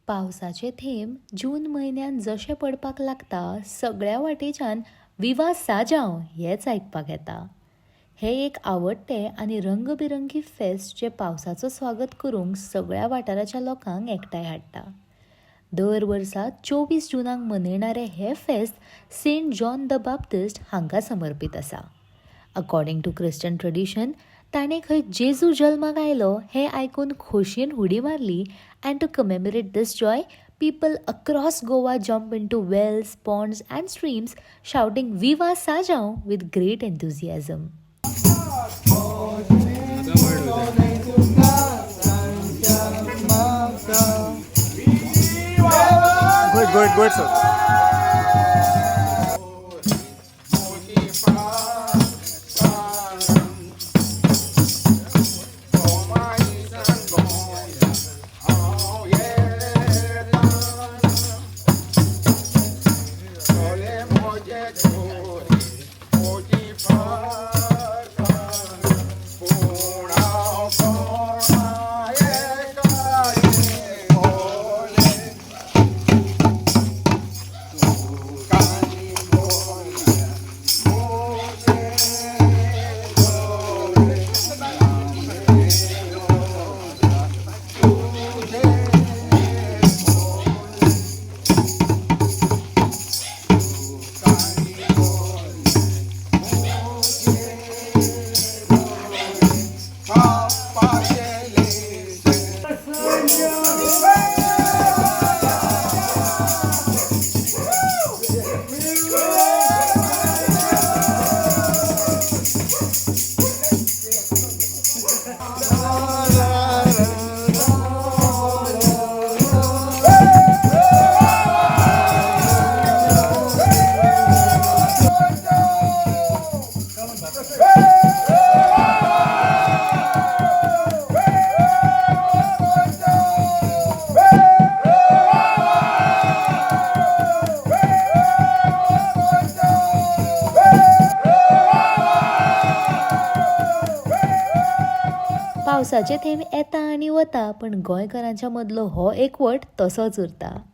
पावसाचे थेंब जून म्हयन्यान जशे पडपाक लागता, सगळ्या वाटेच्यान "विवा साजांव" हेंच आयकपाक येता. हें एक आवडटें आनी रंगबिरंगी फेस्त, जें पावसाचो स्वागत करूंक सगळ्या वाठाराच्या लोकांक एकठांय हाडटा. दर वर्सा 24 जुनाक मनयणारे हें फेस्त सेंट जॉन the बाप्तिस्ट हांकां समर्पीत आसा. अकॉर्डिंग टू क्रिश्चन ट्रेडिशन, ताणें खंय जेजू जल्माक आयलो हें आयकून खोशयेन उडी मारली and to commemorate this joy, people across Goa jump into wells, ponds and streams, shouting "Viva Sajao" with great enthusiasm. आता वर्ड होते. Go ahead, go ahead, go ahead, sir. पावसाचे थेंब येता आनी वता, पण गोंयकारांच्या मदलो हो एकवट तसोच उरता.